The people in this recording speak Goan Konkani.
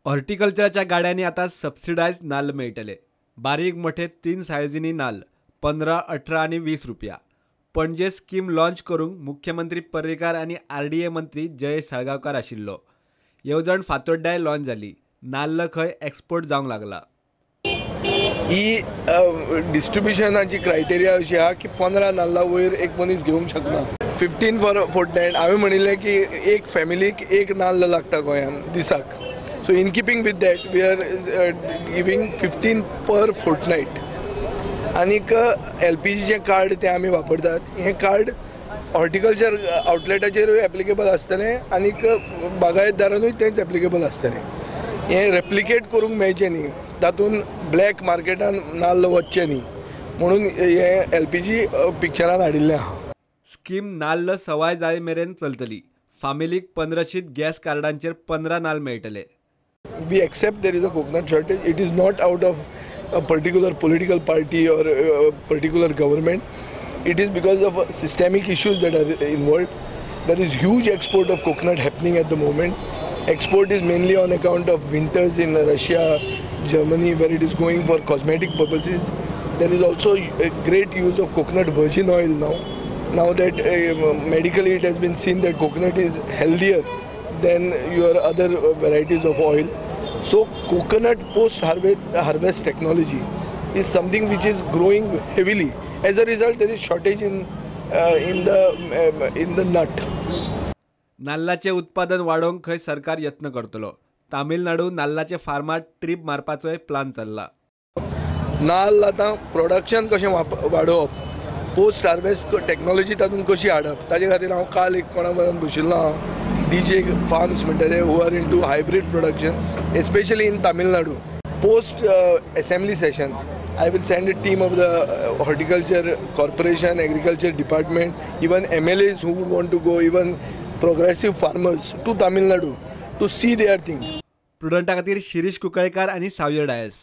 हॉर्टिकल्चराच्या गाड्यांनी आतां सबसिडायज नाल्ल मेळटले. बारीक मोठे 3 सायजींनी नाल्ल 15, 18 आनी 20 रुपया. पणजे स्कीम लॉन्च करूंक मुख्यमंत्री पर्रीकार आनी आरडीए मंत्री जयेश साळगांवकार आशिल्लो. येवजण फातोड्ड्याय लॉन्च जाली. नाल्ल खंय एक्सपोर्ट जावंक लागला. ही डिस्ट्रिब्युशनाची क्रायटेरिया अशी आहा की 15 नाल्ला वयर एक मनीस घेवंक शकना. 15 फॉर फोर्टनायट. हांवें म्हणिल्लें की एक फॅमिलीक एक नाल्ल लागता गोंयांत दिसाक. So in keeping with that we are giving 15 per fortnight. आनीक एलपीजीचें कार्ड तें आमी वापरतात. हें कार्ड हॉर्टिकल्चर आउटलेटाचेरूय एप्लिकेबल आसतलें आनीक बागायतदारानूय तेंच एप्लिकेबल आसतलें. हें रेप्लिकेट करूंक मेळचें न्ही, तातूंत ब्लॅक मार्केटान नाल्ल वचचें न्ही म्हणून हें एलपीजी पिक्चरान हाडिल्लें आहा. स्कीम नाल्ल सवाय जाय मेरेन चलतली. फामिलीक 1500 गॅस कार्डांचेर 15 नाल्ल मेळटले. We accept there is a coconut shortage. It is not out of a particular political party or a particular government. It is because of systemic issues that are involved. There is huge export of coconut happening at the moment. Export is mainly on account of winters in Russia, Germany, where it is going for cosmetic purposes. There is also a great use of coconut virgin oil now. Now that medically it has been seen that coconut is healthier than your other varieties of oil. So coconut post-harvest technology is something which is growing heavily. As a result, there is shortage in the nut. नाल्लाचे उत्पादन वाडोवंक खंय सरकार यत्न करतलो. तामिळनाडू नाल्लाचे फार्मार ट्रीप मारपाचोय प्लान चल्ला. नाल्ल आतां प्रोडक्शन कशें वाडोवप, पोस्ट हार्वेस्ट टॅक्नोलॉजी तातूंत कशी हाडप, ताजे खातीर हांव काल एक कोणा बरोबर बशिल्लो आहा. डीजे फार्म्स म्हणटा ते who are into hybrid production especially in Tamil Nadu. Post assembly session I will send a team of the horticulture corporation, agriculture department, even MLAs who would want to go, even progressive farmers to Tamil Nadu to see their thing. प्रुडंटा खातीर शिरीष कुंकळेकार आनी सावियर डायस.